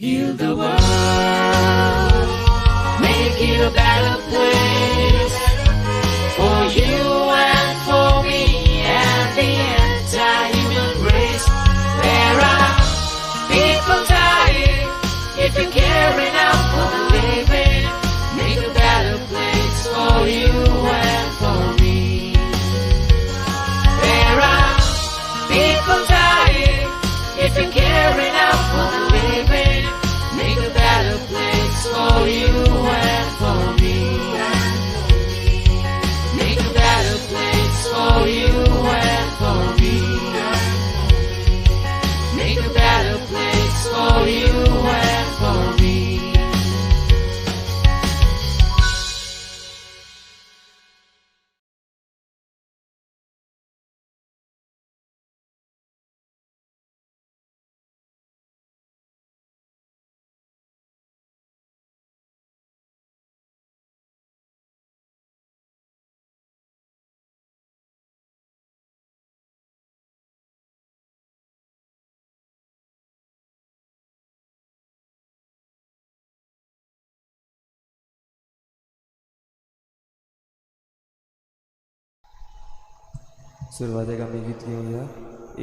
Heal the world, make it a better place for you and for me and the entire human race. There are people dying. If you care enough for the living, make a better place for you and for me. There are people dying. If you care enough for the living, make a better place for you and for me. Make a better place for you and for me. Make a better place for you and for me. सुरवातेक आमी गीत घेवया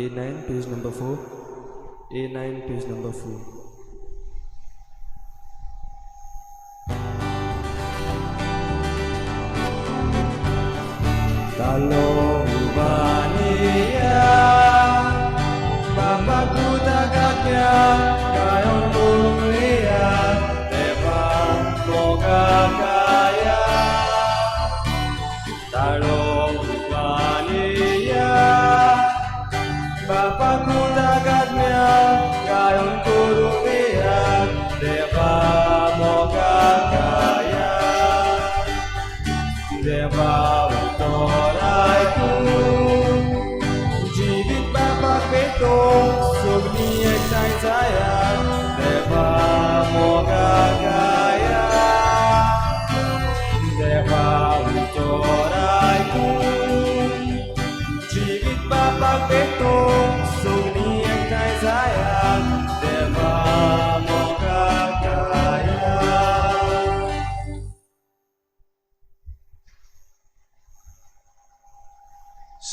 A9 page number 4, A9 page number 4. Talobania, Bapakku tagaknya, kayon mulia, Deva moga kaya. Talobania, Bapakku tagaknya, kayon kurnia, Deva moga kaya. Deva utoraiku, jibit bapak beto, sugni ektai saya. Deva moga kaya. Deva utoraiku, jibit bapak beto, sugni ektai saya. Deva moga kaya.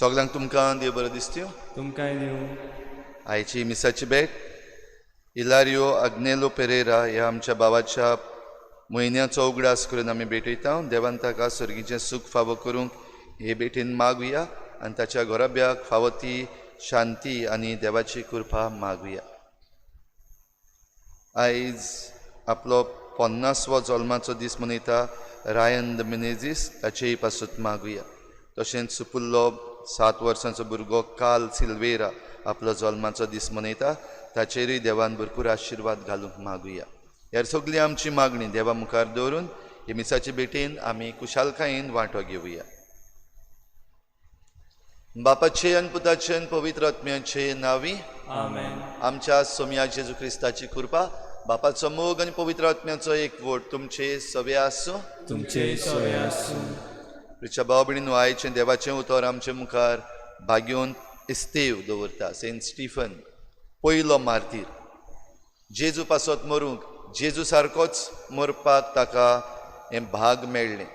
सगल्यांक तुमकां देव बरें दिसत्यो. तुमकांय दिवं. आयची मिसाची भेट इलारियो आग्नेलो पेरेरा ह्या आमच्या भावाच्या म्हयन्याचो उगडास करून आमी भेटयता. देवान ताका सर्गीचें सूख फावो करूंक हे भेटीन मागुया आनी ताच्या घराब्याक फावो ती शांती आनी देवाची कृपा मागुया. आयज आपलो 50वो जल्माचो दीस मनयता रायन the Menezes, ताचेय पासून मागुया. तशेंच सुपुल्लो 7 वर्सांचो भुरगो काल सिल्वेरा आपलो जल्माचो दीस मनयता, ताचेरूय देवान भरपूर आशिर्वाद घालूंक मागुया. ह्या सगळी आमची मागणी देवा मुखार दवरून हे मिसाचे भेटेन आमी कुशालकायेन वांटो घेवया. बापाचे आनी पुताचे आनी पवित्र आत्म्याचे नांवी आमेन. आमच्या सोमया जेजू क्रिस्ताची कृपा, बापाचो मोग आनी पवित्र आत्म्याचो एकवट तुमचे सवे आसूं. तुमचे सवे आसूं. प्रिच्या भाव भयणींनो, आयचें देवाचें उतर आमचे मुखार भाग्योन इस्तेव दवरता. सेंट स्टीफन पयलो मार्तीर, जेजू पासत मरूंक, जेजू सारकोच मरपाक ताका हें भाग मेळ्ळें.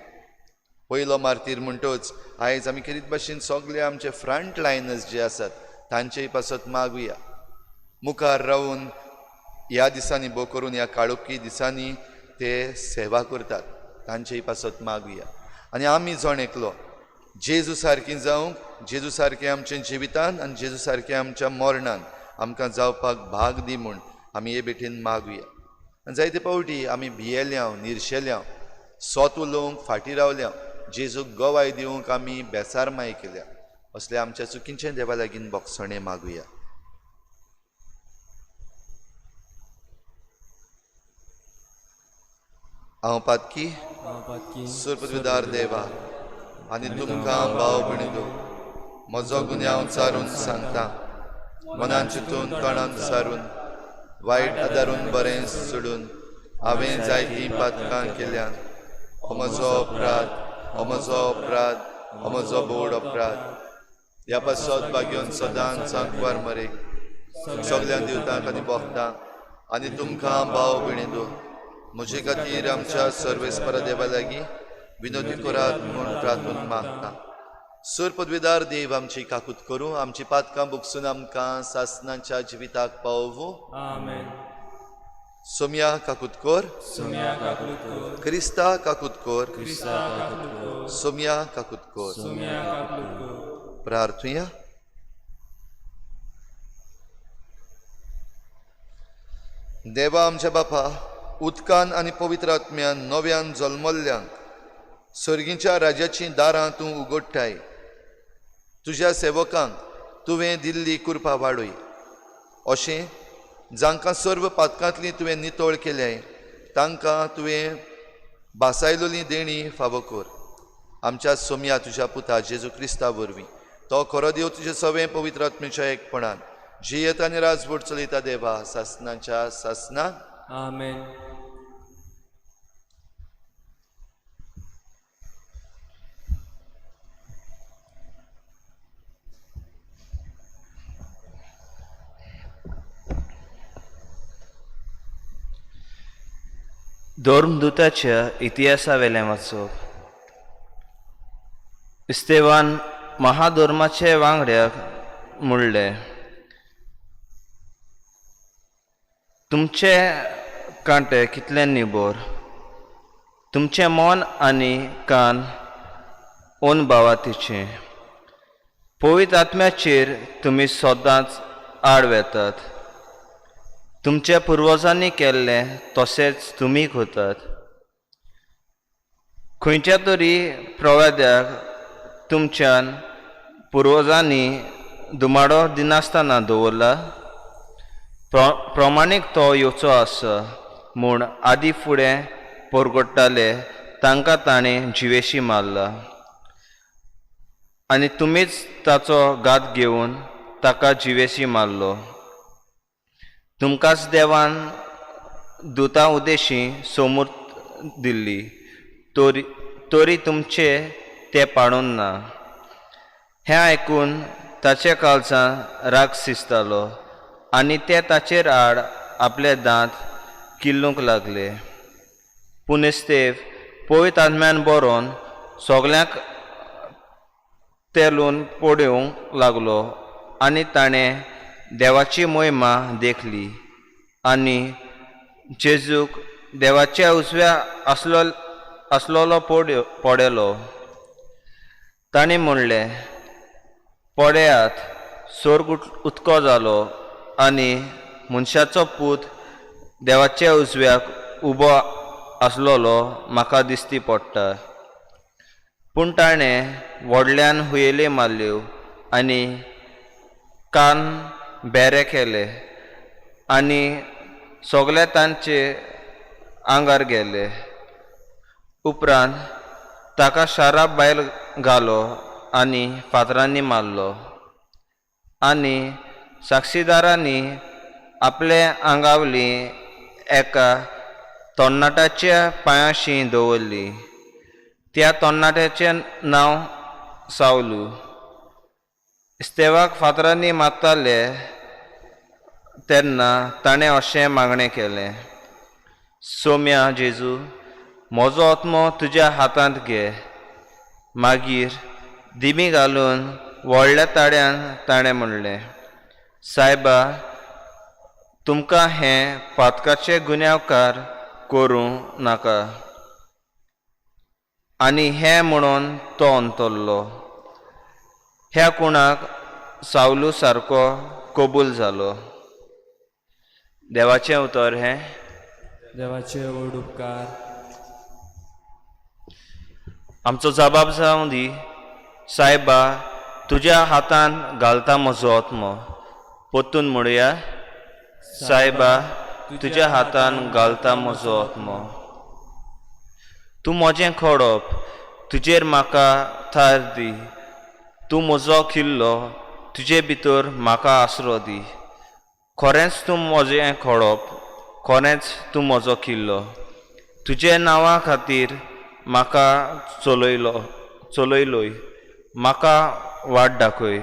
पयलो मार्तीर म्हणटच आयज आमी खेरीत भाशेन सगळे आमचे फ्रंट लायनर्स जे आसात तांचेय पासत मागुया. मुखार रावून ह्या दिसांनी भोव करून ह्या काळोखी दिसांनी ते सेवा करतात, तांचेय पासत मागुया. आनी आमी जण एकलो जेजू सारकी जावंक, जेजू सारकें आमच्या जिवितान आनी जेजू सारकें आमच्या मरणान आमकां जावपाक भाग दी म्हूण आमी हे भेटेन मागुया. आनी जायते फावटी आमी भियेल्या, निर्शेल्या, सोत उलोवंक फाटीं रावल्या, जेजूक गवाय दिवंक आमी बेसारमाय केल्या. असले आमच्या चुकींचें देवा लागीं बोगसणें मागुया. हांव पातकी सुरपदवीदार देवा आनी तुमकां भाव भयणींनो म्हजो गुन्यांव चारून सांगता. मनान चिंतून तोंडान सारून वायट आदारून बरें सोडून हांवें जायतीं पातकां केल्यान. हो म्हजो अपराध, हो म्हजो अपराध, हो म्हजो बोड अपराध. ह्या पासत भाग्योन सदांच सांकवार मरेक सगळ्या दिवतांक आनी भोगतांक आनी तुमकां भाव भयणींनो म्हजे खातीर आमच्या सर्वेस्परा देवा लागीं विनोदी करात म्हूण प्रार्थून मागता. सूर पदवीदार देव आमची काकूत करूं, आमची पातकां बुकसून आमकां सासनाच्या जिविताक पावोवूं. आमेन. सोमया काकूत कर, सोम्या काकूत कर, क्रिस्ता काकूत कर, क्रिस्ता काकूत कर, सोमया काकूत कर. सोम्या काकूत कर. प्रार्थुया. देवा आमच्या बापा, उदकान आनी पवित्र आत्म्यान नव्यान जल्मल्ल्यांक सर्गीच्या राज्याचीं दारां तूं उगडटाय. तुज्या सेवकांक तुवें दिल्ली कृपा वाडय, अशें जांकां सर्व पातकांतली तुवें नितळ केल्याय तांकां तुवें बासायलोली देणी फावो कर. आमच्या सोमया तुज्या पुता जेजू क्रिस्ता वरवीं, तो खरो देव तुजे सवें पवित्र आत्म्याच्या एकपणान जियेता आनी राजवट चलयता देवा सासनाच्या सासना. आमेन. धर्मदूताच्या इतिहासावेलें वाचप. इस्तेवान महाधर्माचे वांगड्याक म्हणलें, तुमचे कांटे कितले निबोर, तुमचें मन आनी कान अनभावातीचें. पवित्र आत्म्याचेर तुमी सदांच आड वेतात. तुमच्या पुर्वजांनी केल्लें तशेंच तुमी करतात. खंयच्या तरी प्रवाद्याक तुमच्यान पुर्वजांनी दुमाडो दिनासतना दवरला. प्रमाणीक तो येवचो आसा म्हूण आदी फुडें परगट्टाले तांकां ताणें जिवेशी मारला आनी तुमीच ताचो घात घेवन ताका जिवेशी मारलो. तुमकांच देवान दुता उदेशी सोमूर्त दिल्ली तरी तुमचे ते पाडून ना. हें आयकून ताचे काळजान राग शिजतालो आनी ते ताचेर आड आपले दांत किल्लूंक लागले. पूण इस्तेव पवित्र आत्म्यान बरोवन सगल्यांक तेलून पडोवंक लागलो आनी ताणें देवाची मोहिमा देखली आनी जेजूक देवाच्या उजव्या आसलोलो पडयलो. ताणें म्हणलें, पळयात, स्वर्ग उदको जालो आनी मनशाचो पूत देवाच्या उजव्याक उबो आसलोलो म्हाका दिसती पडटा. पूण ताणें व्हडल्यान हुयेली मारल्यो आनी कान बेरे केले आनी सगळे तांचे आंगार गेले. उपरांत ताका शारा भायर घालो आनी फातरांनी मारलो आनी साक्षीदारांनी आपले आंगावली एका तरणाट्याच्या पांयाशी दवरली. त्या तरणाट्याचें नांव सावलू. इस्तेवाक फातरांनी मारताले तेन्ना ताणें अशें मागणें केलें, सोम्या जेजू, म्हजो आत्मो तुज्या हातांत घे. मागीर दिमी घालून व्हडल्या ताळ्यान ताणें म्हणलें, सायबा, तुमकां हें पातकाचे गुन्यांवकार करूं नाका. आनी हें म्हणून तो अंतरलो. ह्या कुणाक सावलू सारको कबूल जालो. देवाचें उतर हें. देवाचे व्हड उपकार. आमचो जबाब जावं दी, सायबा, तुज्या हातान घालता म्हजो आत्मो. परतून म्हणुया, सायबा, तुज्या हातान घालता म्हजो आत्मो. तूं म्हजें खडप, तुजेर म्हाका थार दी. तूं म्हजो किल्लो, तुजे भितर म्हाका आसरो दी. खरेंच तूं म्हजें खडप, खरेंच तूं म्हजो किल्लो. तुजे नांवा खातीर म्हाका चलयलोय, म्हाका वाट दाखय.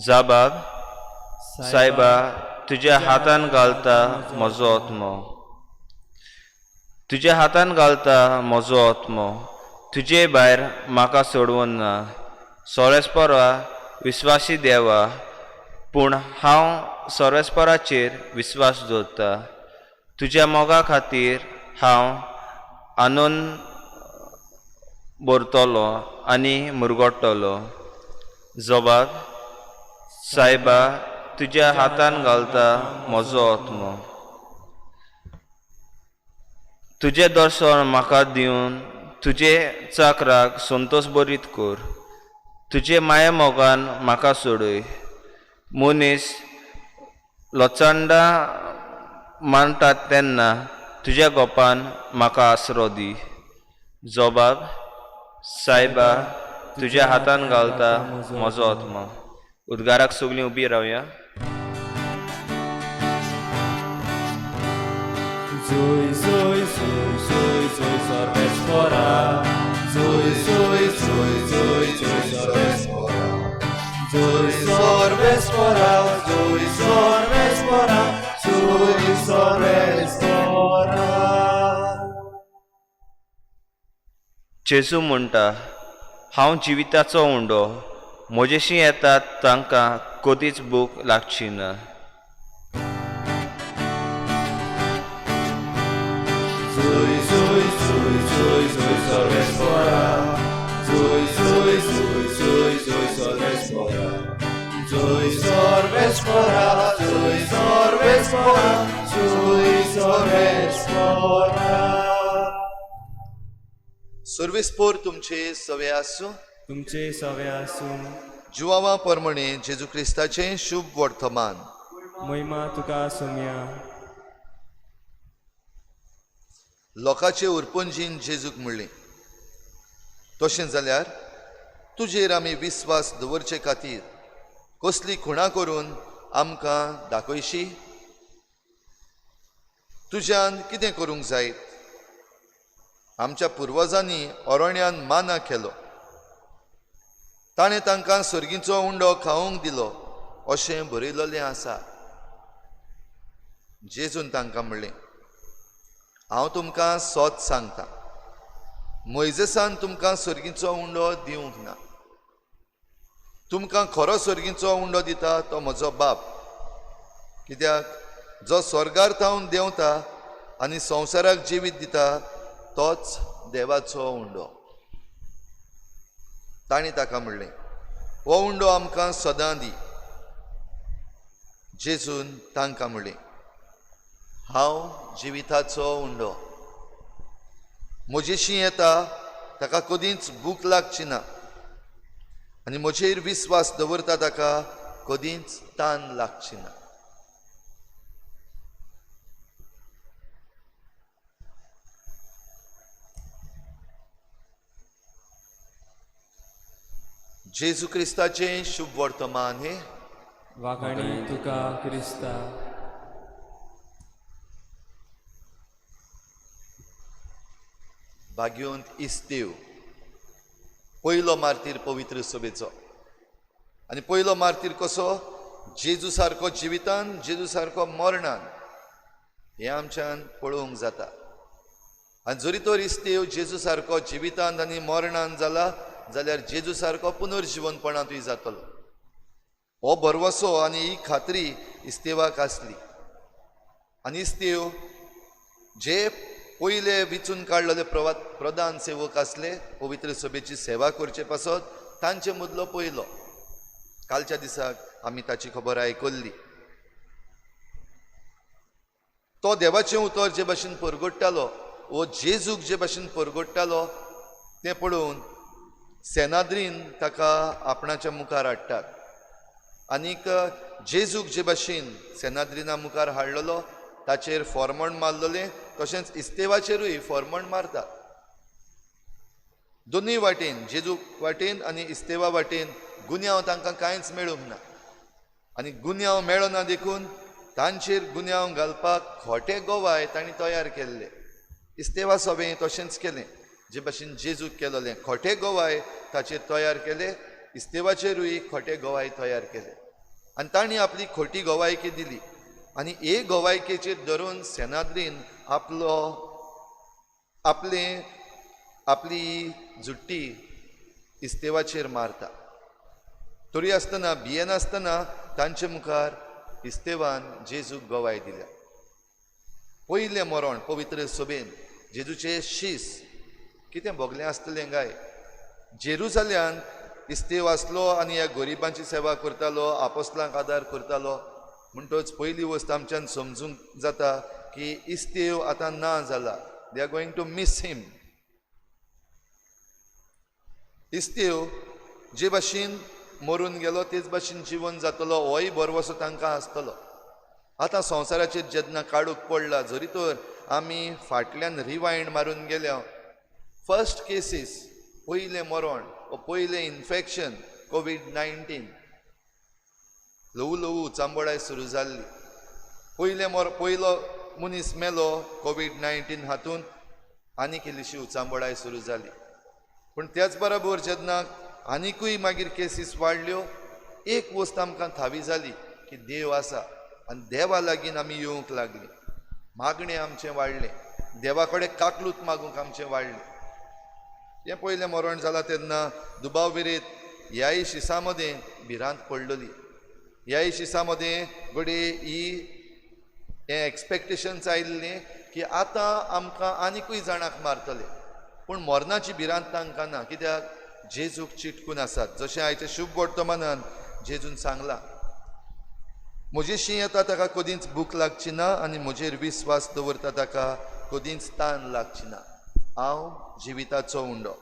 जबाब, सायबा, तुज्या हातान घालता म्हजो आत्मो. तुज्या हातान घालता म्हजो आत्मो, तुजे भायर म्हाका सोडून ना. सोरेस्परा विस्वासी देवा, पूण हांव सोरेस्पराचेर विस्वास दवरता. तुज्या मोगा खातीर हांव आनंद भरतलो आनी मुरगट्टलो. जबाब सायबा, तुज्या हातान घालता म्हजो आत्मो. तुजें दर्शन म्हाका दिवन तुजे चाकराक संतोश बरीत कर. तुजे माया मोगान म्हाका सोडय. मनीस लोचांडा मानतात तेन्ना तुज्या गोपान म्हाका आसरो दी. जबाब सायबा, तुज्या हातान घालता म्हजो आत्मो. उद्गाराक सगळीं उबी रावया. Zoe, Zoe, Zoe, Zoe, Zoe, Sorvespora. Zoe, Zoe, Zoe, Zoe, Zoe, Sorvespora. Zoe, Sorvespora, Zoe, Sorvespora, Zoe, Sorvespora. जेजू म्हणटा, हांव जिविताचो उंडो, म्हजेशी येतात तांकां कदीच भूक लागची ना. Zoe, Zoe, Zoe, Zoe, Zoe, Sorvespora. Zoe, Zoe, Zoe, Zoe, Zoe, Sorvespora. Zoe, Sorvespora, Zoe, Sorvespora, Zoe, Sorvespora. सर्वेस्पोर तुमचे सवे आसूं. तुमचे सवे आसूं. जुवावा परमणे जेजू क्रिस्ताचें शुभ वर्तमान. महिमा तुका सोम्या. लोकांचे उरपंजीन जेजूक म्हणलें, तशें जाल्यार तुजेर आमी विस्वास दवरचे खातीर कसली खुणा करून आमकां दाखयशी? तुज्यान कितें करूंक जायत? आमच्या पुर्वजांनी अरण्यान माना केलो, ताणें तांकां सर्गीचो उंडो खावंक दिलो अशें बरयलेलें आसा. जेजून तांकां म्हणलें, हांव तुमकां सोत सांगता, मोयजेसान तुमकां सर्गीचो उंडो दिवंक ना. तुमकां खरो सर्गीचो उंडो दिता तो म्हजो बाप. कित्याक जो स्वर्गार थावन देंवता आनी संवसाराक जिवीत दिता तोच देवाचो उंडो. तांणी ताका म्हणलें, हो उंडो आमकां सदां दी. जेजून तांकां म्हणलें, हांव जिविताचो उंडो. म्हजेशी येता ताका कदींच भूक लागची ना आनी म्हजेर विस्वास दवरता ताका कदींच तान लागची ना. जेजू क्रिस्ताचें शुभ वर्तमान हें. वाखाणी तुका क्रिस्ता. भाग्यवंत इस्तेव पयलो मार्तीर पवित्र सभेचो. आनी पयलो मार्तीर कसो? जेजू सारको जिवितान, जेजू सारको मरणान. हें आमच्यान पळोवंक जाता. आनी जरी तर इस्तेव जेजू सारको जिवितान आनी मरणान जाला जाल्यार जेजू सारको पुनर्जिवनपणांतूय जातलो. हो भरवसो आनी ही खात्री इस्तेवाक आसली. आनी इस्तेव जे पयले विचून काडलेले प्रधान सेवक आसले पवित्र सभेची सेवा करचे पासत, तांचे मदलो पयलो. कालच्या दिसाक आमी ताची खबर आयकल्ली. तो देवाचें उतर जे भाशेन परगट्टालो वो जेजूक जे भाशेन परगट्टालो तें पळोवन सेनाद्रीन ताका आपणाच्या मुखार हाडटात. आनीक जेजूक जे भाशेन सेनाद्रिना मुखार हाडलेलो ताचेर फॉर्मण मारलेलें, तशेंच इस्तेवाचेरूय फॉर्मण मारतात. दोनूय वाटेन, जेजू वाटेन आनी इस्तेवा वाटेन गुन्यांव तांकां कांयच मेळूंक ना. आनी गुन्यांव मेळना देखून तांचेर गुन्यांव घालपाक खोटे गोवाय तांणी तयार केल्ले. इस्तेवा सोबें तशेंच केलें जे भाशेन जेजूक केलेलें. खोटे गोवाय ताचेर तयार केले, इस्तेवाचेरूय खोटे गोवाय तयार केले. आनी तांणी आपली खोटी गोवायकी दिली. आनी हे गवायकेचेर धरून सेनाद्रीन आपलो आपले आपली जुट्टी इस्तेवाचेर मारता. तरी आसतना भियेनासतना तांचे मुखार इस्तेवान जेजूक गवाय दिल्या. पयलें मरण पवित्र सभेन जेजूचे शीस कितें भोगलें आसतलें काय? जेरुजाल्यान इस्तेव आसलो आनी ह्या गरिबांची सेवा करतालो, आपोस्लांक आदार करतालो. म्हणटच पयली वस्त आमच्यान समजूंक जाता की इस्तेव आतां ना जाला. They are going to miss him. Estevam जे भाशेन मरून गेलो तेच भाशेन जिवन जातलो होय भरवसो तांकां आसतलो. आतां संवसाराचेर जेन्ना काडूंक पडला, जरी तर आमी फाटल्यान रिवायंड मारून गेल्या, फर्स्ट केसीस पयलें मरण वा पयलें इन्फेक्शन कोवीड-19 ल्हवू ल्हवू उचांबळाय सुरू जाल्ली. पयलो मनीस मेलो कोवीड-19 हातून आनीक इल्लीशी उचांबळाय सुरू जाली. पूण त्याच बरोबर जेन्ना आनिकूय मागीर केसीस वाडल्यो, एक वस्त आमकां थावी जाली की देव आसा आनी देवा लागीं आमी येवंक लागली. मागणें आमचें वाडलें, देवा कडेन काकलूत मागूंक आमचें वाडलें. हें पयलें मरण जालां तेन्ना दुबाव विरेत ह्याय शिसां मदें भिरांत पडलेली. ह्याय शिसां मदें घडये ही हें एक्सपेक्टेशन्स आयिल्लें की आतां आमकां आनिकूय जाणांक मारतले. पूण मरणाची भिरांत तांकां ना, कित्याक जेजूक चिटकून आसात. जशें आयच्या शुभ वर्तमानान जेजून सांगलां, म्हजेशी येता ताका कदींच भूक लागची ना आनी म्हजेर विस्वास दवरता ताका कदींच तान लागची ना. हांव जिविताचो उंडो.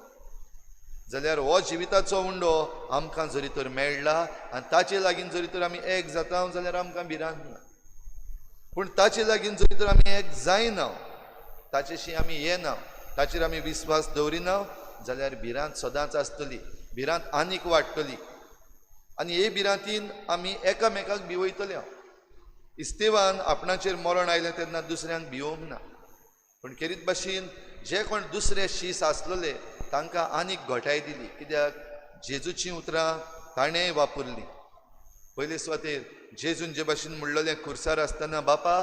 जाल्यार हो जिविताचो उंडो आमकां जरी तर मेळ्ळा आनी ताचे लागीं जरी तर आमी एक जाता जाल्यार आमकां भिरांत ना. पूण ताचे लागीं जरी तर आमी एक जायना, ताचेशी आमी येना, ताचेर आमी विस्वास दवरिना जाल्यार भिरांत सदांच आसतली, भिरांत आनीक वाडटली आनी हे भिरांतीन आमी एकामेकाक भिवयतले. इस्तेवान आपणाचेर मरण आयलें तेन्ना दुसऱ्यांक भिवोवंक ना, पूण खेरीत भाशेन जे कोण दुसरे शीस आसलेले तांकां आनीक घटाय दिली, कित्याक जेजूचीं उतरां ताणेंय वापरलीं. पयले सुवातेर जेजून जे भाशेन म्हणलेलें खुर्सार आसतना, बापा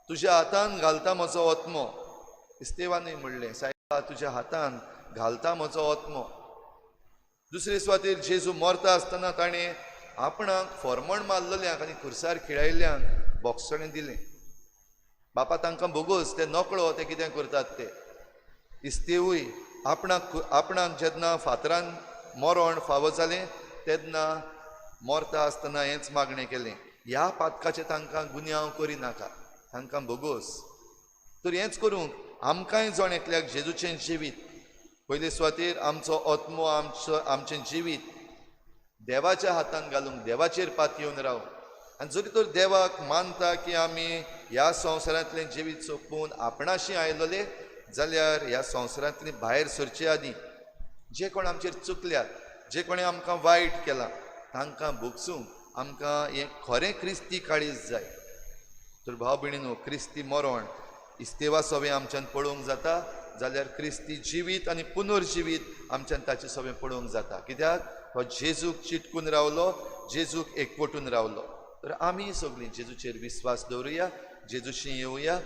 तुज्या हातान घालता म्हजो आत्मो. इस्तेवानूय म्हणलें, सायबा तुज्या हातान घालता म्हजो आत्मो. दुसरे सुवातेर जेजू मरता आसतना ताणें आपणाक फॉर्मण मारलेल्यांक आनी खुर्सार खेळयल्ल्यांक बोगसणें दिलें. बापा तांकां भोगोस, ते नकळो ते कितें करतात ते. इस्तेवूय आपणाक जेन्ना फातरान मरण फावो जालें तेन्ना मरता आसतना हेंच मागणें केलें, ह्या पातकाचें तांकां गुन्यांव करिनाका, तांकां भोगोस. तर हेंच करूंक आमकांय जण एकल्याक जेजूचें जिवीत, पयले सुवातेर आमचो आत्मो आमचो आमचें जिवीत देवाच्या हातान घालूंक, देवाचेर पातयेवन रावूंक. आनी जरी तर देवाक मानता की आमी ह्या संवसारांतलें जिवीत सोंपोवन आपणाशी आयलोले जाल्यार ह्या संवसारांतलें भायर सरचे आदीं जे कोण आमचेर चुकल्यात, जे कोणें आमकां वायट केलां तांकां भोगसूंक आमकां हें खरें क्रिस्ती काळीज जाय. तर भाव भयणीनो, क्रिस्ती मरण इस्तेवा सवें आमच्यान पळोवंक जाता जाल्यार क्रिस्ती जिवीत आनी पुनर्जिवीत आमच्यान ताचे सवें पळोवंक जाता, कित्याक हो जेजूक चिटकून रावलो, जेजूक एकवटून रावलो. तर आमी सगळीं जेजूचेर विस्वास दवरुया, जेजूशी येवया,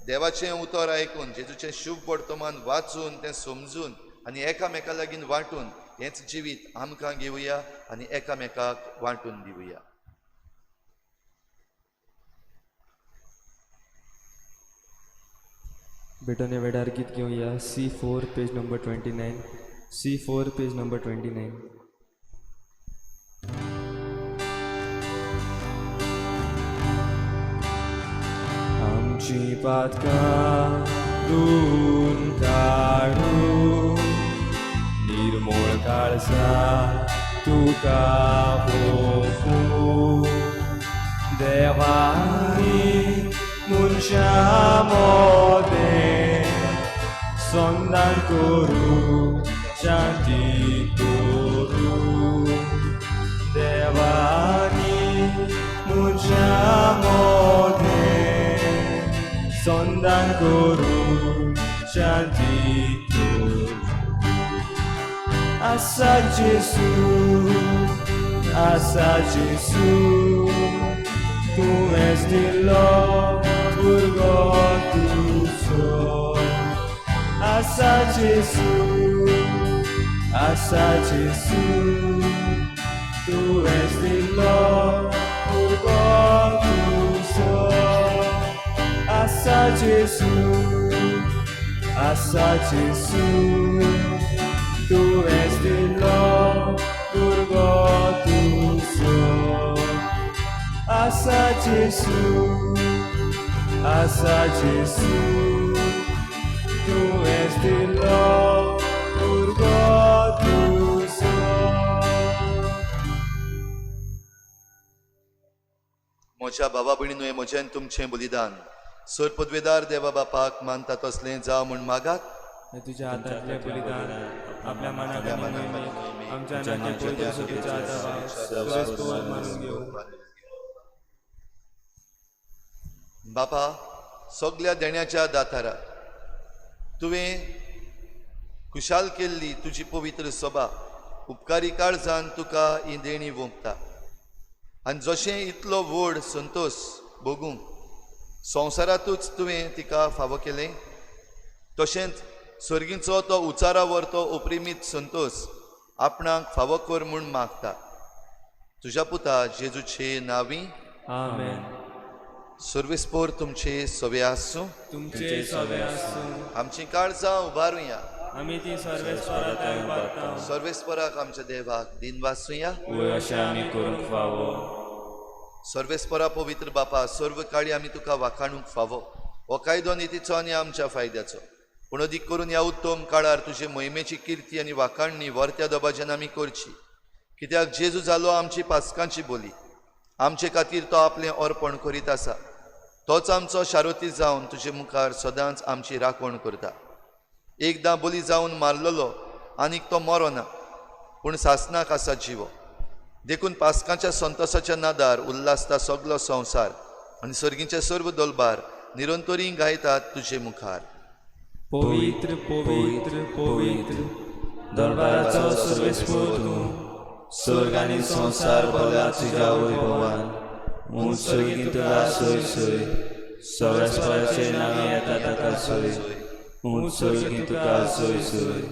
देवाचें उतर आयकून, जेजूचें शुभ वर्तमान वाचून तें समजून आनी एकामेका लागीं वांटून हेंच जिवीत आमकां घेवया आनी एकामेकाक वांटून दिवया. बेटोने वेळार गीत घेवया. C4 page number 29. C4 page number 29. आमची पातकां धुवन काडून निर्मोळ काळजा तुका ओंपूं. देवानी मनशां मदें संदान करूं, शांती करूं. देवानी मनशां मदें संदान करूं, शांती करूं. आसा जेजू, आसा जेजू, तूं एस दिला आसा जेसू, आसा जेसू, तुवेंच दिल्लो उर्बो तुजो. आसा जेसू, आसा जेसू, तुवेंच दिल्लो उर्बो तुजो. आसा जेसू, आसा जेसू, तुवेंच दिल्लो उर्बो तुजो. म्हज्या बाबा भयणीनो, हें म्हजें आनी तुमचें बलिदान सर पदवेदार देवा बापाक मानता तसलें जावं म्हूण मागात. आनी तुज्या हातांतलें बलिदान आपल्या मनाक आनी मोहिमेक आमच्या आनी पवित्र सभेच्या आदाराक सर्वेस्पोर मानून घेवं. बापा, सगल्या देण्याच्या दातारा तुवें खुशाल केल्ली तुजी पवित्र सभा उपकारी काळजान तुका ही देणी वोंपता. आनी जशें इतलो व्हड संतोश भोगूंक संवसारांतूच तुवें तिका फावो केलें, तशेंच सर्गीचो तो उचारावर तो उपरिमीत संतोश आपणाक फावो कर म्हूण मागता. तुज्या पुता जेजूचे नांवी. आमेन. सर्वेस्पोर तुमचे सवे आसूं. तुमचे सवे आसूं. आमची काळजां उबारुया. आमी ती सर्वेस्परा थंय उबारता. सर्वेस्पराक आमच्या देवाक दिनवासुया. वय अशें आमी करूंक फावो. सर्वेस्परा पवित्र बापा, सर्व काळी आमी तुका वाखाणूंक फावो. हो कायदो नितीचो आनी आमच्या फायद्याचो, पूण अदीक करून ह्या उत्तम काळार तुजे मोहिमेची किर्ती आनी वाखाणणी वर्त्या दबाज्यान आमी करची. कित्याक जेजू जालो आमची पासकांची बोली, आमचे खातीर तो आपलें अर्पण करीत आसा. तोच आमचो शारोती जावन तुजे मुखार सदांच आमची राखण करता. एकदां बोली जावन मारलेलो आनीक तो मरोना, पूण सासनाक आसा जिवो. देखून पासकांच्या संतोसाच्या नादार उल्हासता सगलो संवसार आनी सर्गीचे सर्व दलबार निरंतरी गायतात तुजे मुखार. पवित्र पवित्र पवित्र दरबाराचो सर्वेस्पोर तूं, स्वर्ग आनी संवसार भरला तुज्या वैभवान. उंच सर्गीं तुका सोय सोय, सर्वेस्पराचे नांव येता ताका सोय. उंच सर्गीं तुका सोय सोय.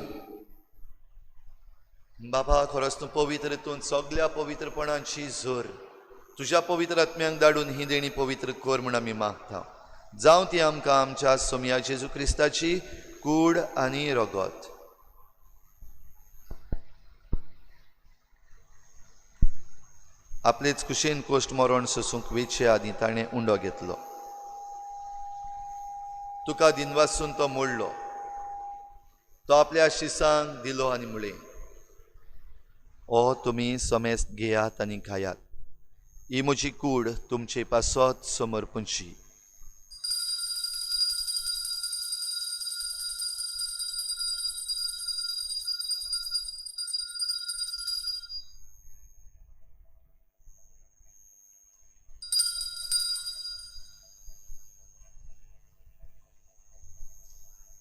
बाबा, खरोच तूं पवित्र, तूं सगल्या पवित्रपणाची जोर. तुज्या पवित्र आत्म्यांक धाडून ही देणी पवित्र कर म्हूण आमी मागता. जावं ती आमकां आमच्या सोमया जेजू क्रिस्ताची कूड आनी रगत. आपलेच कुशेन कोश्ट मरण सोसूंक वेचे आदीं ताणें उंडो घेतलो. तुका दिनवासून तो मोडलो. तो आपल्या शिसांक दिलो आनी म्हळें, ओ तुमी समेस्त घेयात आनी खायात, ही म्हजी कूड तुमचे पासत समर्पणची.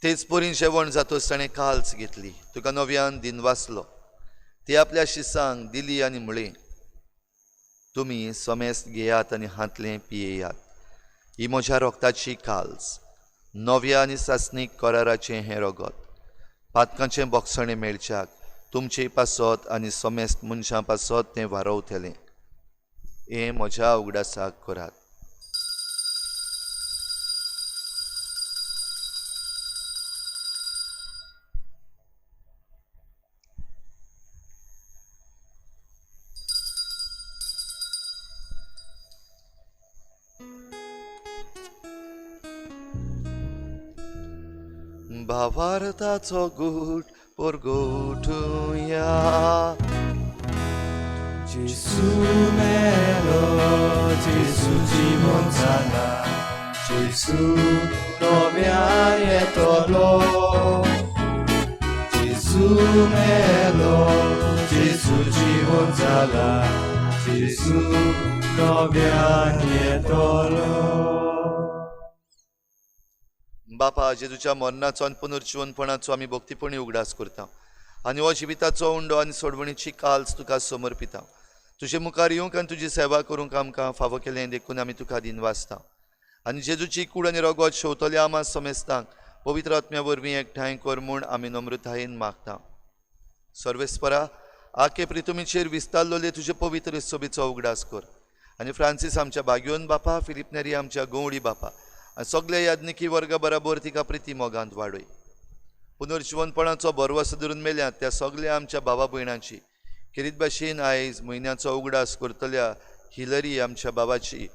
तेच परीन जेवण जातच ताणें काल्स घेतली, तुका नव्यान दिनवासलो, ती आपल्या शिसांक दिली आनी म्हळें, तुमी समेस्त घेयात आनी हांतलें पियेयात, ही म्हज्या रोगताची काल्स, नव्या आनी सासणीक कराराचें हें रगत, पातकांचें बोगसणें मेळच्याक तुमचे पासत आनी समेस्त मनशां पासत तें वारोवतलें. हें म्हज्या उगडासाक करात. भावार्थाचो गूट परगोटुया. जेसू मेलो, जेसू जिवन जाला, जेसू नव्यान येतलो. जेसू मेलो, जेसू जिवन जाला, जेसू नव्यान येतलो. बापा, जेजूच्या मरणाचो आनी पुनर्जिवनपणाचो आमी भक्तीपणी उगडास करता आनी हो जिविताचो उंडो आनी सोडवणीची काल्स तुका समर्पिता. तुजे मुखार येवंक आनी तुजी सेवा करूंक आमकां फावो केलें देखून आमी तुका दिनवासता. आनी जेजूची कूड आनी रगत शेवतल्या आमा समेस्तांक पवित्र आत्म्या वरवीं एकठांय कर म्हूण आमी नम्रतायेन मागता. सर्वेस्परा, आखे प्रितुमीचेर विस्तारलोले तुजे पवित्र सोबीचो उगडास कर आनी फ्रांसीस आमच्या भाग्योन बापा, फिलीप नेरी आमच्या गंवडी बापा आनी सगल्या याज्ञिकी वर्गा बराबर तिका प्रिती मोगांत वाडय. पुनर्जिवनपणाचो भरवसो धरून मेल्यात त्या सगल्या आमच्या भावा भयणांची खेरीत भाशेन आयज म्हयन्याचो उगडास करतल्या हिलरी आमच्या बाबाची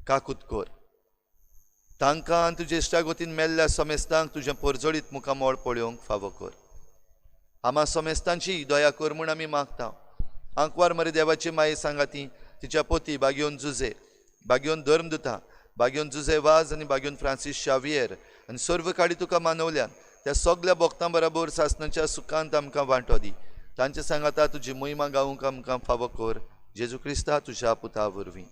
काकूत कर. तांकां आनी तुजे इश्टागतीन मेल्ल्या समेस्तांक तुजें परजळीत मुखामळ पळोवंक फावो कर. आमा समेस्तांची दया कर म्हूण आमी मागता. आंकवार मरे देवाची माये सांगाती तिच्या पोती बागयोन जुजे, बागयोन धर्मदुता, बागयोन जुजे वाज आनी बागयोन फ्रांसीस शावियर आनी सर्व काडी तुका मानवल्यान त्या सगल्या भक्तां बराबर सासणाच्या सुखांत आमकां वांटो दी. तांचे सांगाता तुजी महिमा गावंक आमकां फावो कर. जेजू क्रिस्ता तुज्या पुता वरवीं.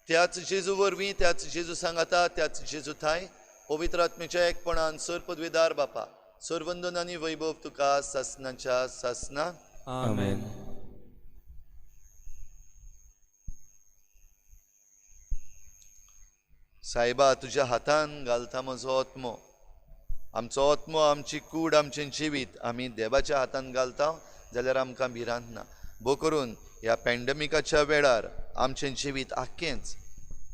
त्याच जेजू वरवीं, त्याच जेजू सांगाता, त्याच जेजू थांय पवित्र आत्म्याच्या एकपणान सर पदवेदार बापा, सर्वंदन आनी वैभव तुका सासणाच्या सासना. आमेन. सायबा, तुज्या हातान घालता म्हजो आत्मो. आमचो आत्मो, आमची कूड, आमचें जिवीत आमी देवाच्या हातान घालता जाल्यार आमकां भिरांत ना. भो करून ह्या पॅन्डमिकाच्या वेळार आमचें जिवीत आख्खेंच,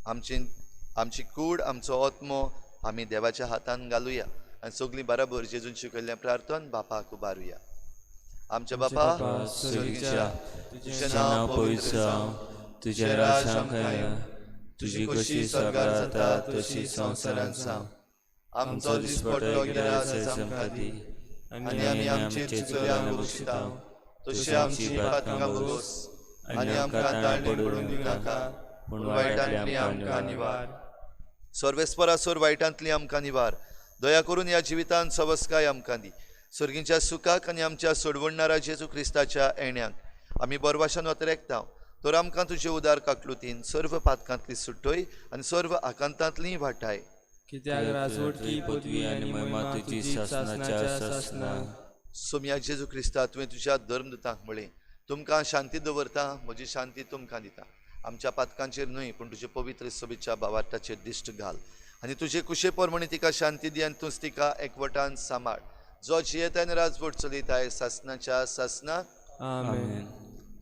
आमची कूड, आमचो आत्मो आमी देवाच्या हातान घालुया आनी सगळीं बराबर जेजून शिकयल्लें प्रार्थन बापाक उबारुया. आमच्या बापा स्वर्गीच्या, तुजें नांव पवित्र जावं, तुजें राज आमकां येवं, तुजी खोशी स्वर्गार जाता तशी संवसारांत जावं. आमचो दिसपट्टो गिरास आमकां दी आनी आमी आमचे चुकल्या बक्षिता तशी आमची पातकां भोगोस आनी आमकां ताळणी पडून दिवनाका, पूण वायटांतली आमकां निवार. सर्वेस्परा सोर वायटांतली आमकां निवार. दया करून ह्या जिवितांत सवस्काय आमकां दी. सर्गींच्या सुखाक आनी आमच्या सोडवणणारा जेजू क्रिस्ताच्या येण्याक आमी बरवाशान वतरेकता. तर आमकां तुजे उदार काकलुतीन सर्व पातकांतली सुट्टय आनी सर्व आकांतांतली वाटाय. कित्याक राजवटकी पदवी आनी महिमा तुजी सासणाच्या सासणा. सोम्या जेजू क्रिस्ता, तुवें तुज्या धर्मदूतांक म्हळें, तुमकां शांती दवरता, म्हजी शांती तुमकां दिता. आमच्या पातकांचेर न्हय पूण तुजे पवित्र सभेच्या भावार्थाचेर दिश्ट घाल आनी तुजे कुशे प्रमाणे तिका शांती दी आनी तूंच तिका एकवटान सांबाळ. जो जियेता आनी राजवट चलयताय सासणाच्या सासना. आमेन.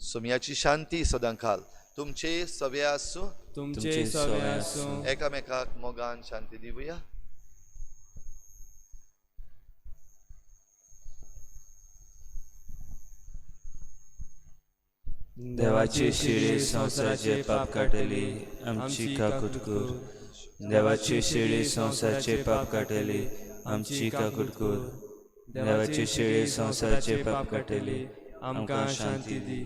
सोम्याची शांती सदां खाल तुमचे सवे आसूं, तुमचे सवे आसूं. एकामेकाक मोगान शांती दिवया. देवाची शिळी संवसाराचे पाप काडटली, आमची काकूट कर. देवाची शिळी संवसाराचे पाप काडटली, आमची काकूट कर. देवाची शिळी संवसाराचे पाप काडटली, आमकां शांती दी.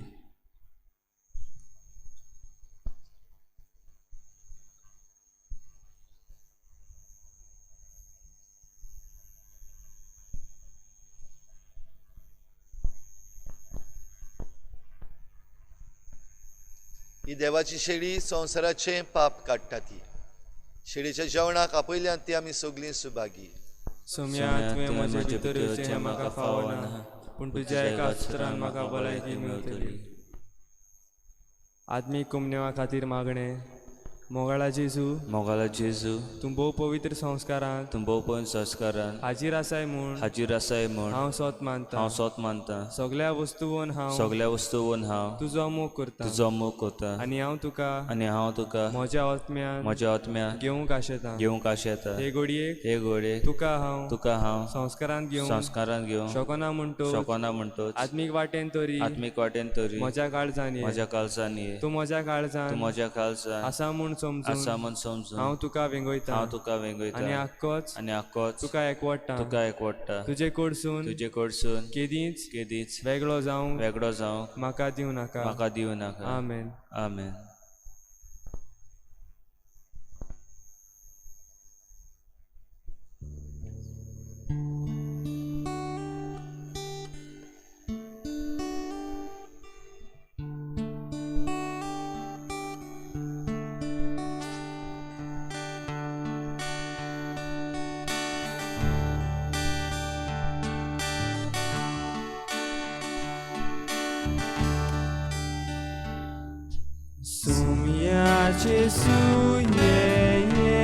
ही देवाची शेळी संवसाराचें पाप काडटा. ती शेळीच्या जेवणाक आपयल्यान ती आमी सगळीं सुभागी. सोम्या, तुवें म्हजे भितर येवचें हें म्हाका फावना, पूण तुज्या एका उतरान म्हाका भलायकी मेळटली. आत्मीक कुमनेवा खातीर मागणें. मोगाळा जेजू, मोगाळा जेजू, तूं भोव पवित्र संस्कारांत, तूं भोव पवित्र संस्कारांत हाजीर आसाय म्हूण, हाजीर आसाय म्हूण हांव सोत मानता, हांव सोत मानता. सगल्या वस्तूवन हांव, सगल्या वस्तूवन हांव तुजो मोग करता, तुजो मोग करता. आनी हांव तुका, आनी हांव तुका म्हज्या आत्म्यान, म्हज्या आत्म्यान घेवंक आशेता, घेवंक आशेता. हे घडयेक, हे घडयेक तुका हांव, तुका हांव संस्कारांत घेवंक, संस्कारांत घेवंक शकना म्हणटो, शकना म्हणटोच आत्मीक वाटेन तरी, आत्मीक वाटेन तरी म्हज्या काळजान ये, म्हज्या काळजान ये. तूं म्हज्या काळजान, तूं म्हज्या काळजान आसा म्हूण समजून, आसा म्हूण समजून हांव तुका वेंगयता, हांव तुका वेंगयता. आनी आक्कोच, आनी आक्कोच तुका एकवडटा, तुका एकवडटा. तुजे कडसून, तुजे कडसून केदींच, केदींच वेगळो जावंक, वेगळो जावंक म्हाका दिवं नाका, म्हाका दिवं नाका. आमेन. आमेन. सुमिया जेसू ये ये,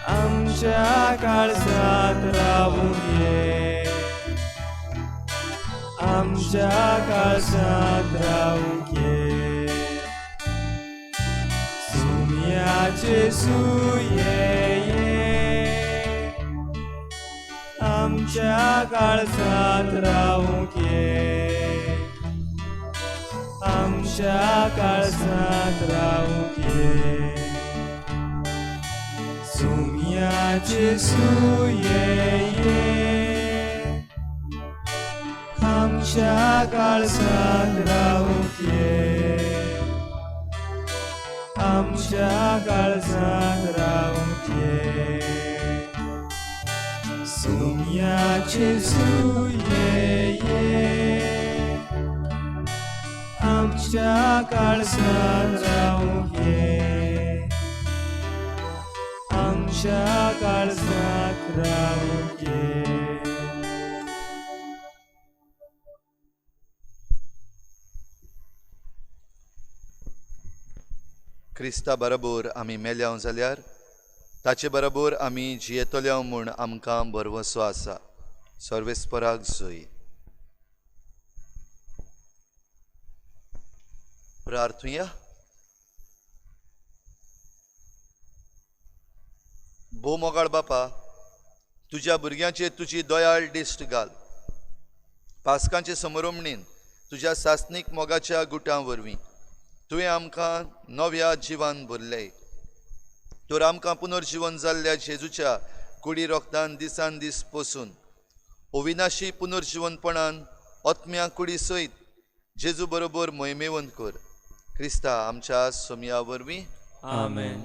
आमच्या काळजांत रावूंक ये, आमच्या काळजांत रावूंक ये. सुम्या जेसू ये ये, आमच्या काळजांत रावूंक ये, आमच्या काळजांत रावूंक ये. सुम्या जेसू ये ये, आमच्या काळजांत रावूंक ये, आमच्या काळजांत रावूंक ये. सुम्या जेसू ये ये, आमच्या काळजांत रावूंक ये, आमच्या काळजांत रावूंक ये. क्रिस्ता बरोबर आमी मेल्याव जाल्यार ताचे बरोबर आमी जियेतल्याव म्हूण आमकां भरवंसो आसा. सर्वेस्पराक जय. प्रार्थुया. भोव मोगाळ बापा, तुज्या भुरग्यांचेर तुजी दयाळ दिश्ट घाल. पास्कांचे समरोमणीन तुज्या सासणीक मोगाच्या गुटां वरवीं तुवें आमकां नव्या जिवान भरले. तर आमकां पुनर्जिवन जाल्ल्या जेजूच्या कुडी रोगतान दिसान दीस पोसून अविनाशी पुनर्जिवनपणान आत्म्या कुडी सयत जेजू बरोबर मोहिमेवंत कर. क्रिस्ता आमच्या सोमया वरवीं. आमेन.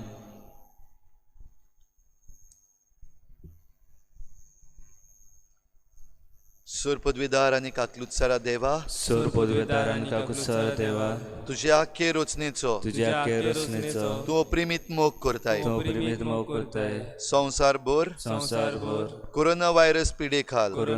सूर पदवीदार आनी काकलुत्सारा देवा, सोर पदवेदार आनी काकुत्सार देवा, तुज्या आख्खे रचनेचो तुज्या आख्खे रचनेचो तूं अप्रिमीत मोग करताय. तूं प्रेमीत मोग करताय. संवसार भर संवसार भर कोरोना व्हायरस पिडे खाल कोरोना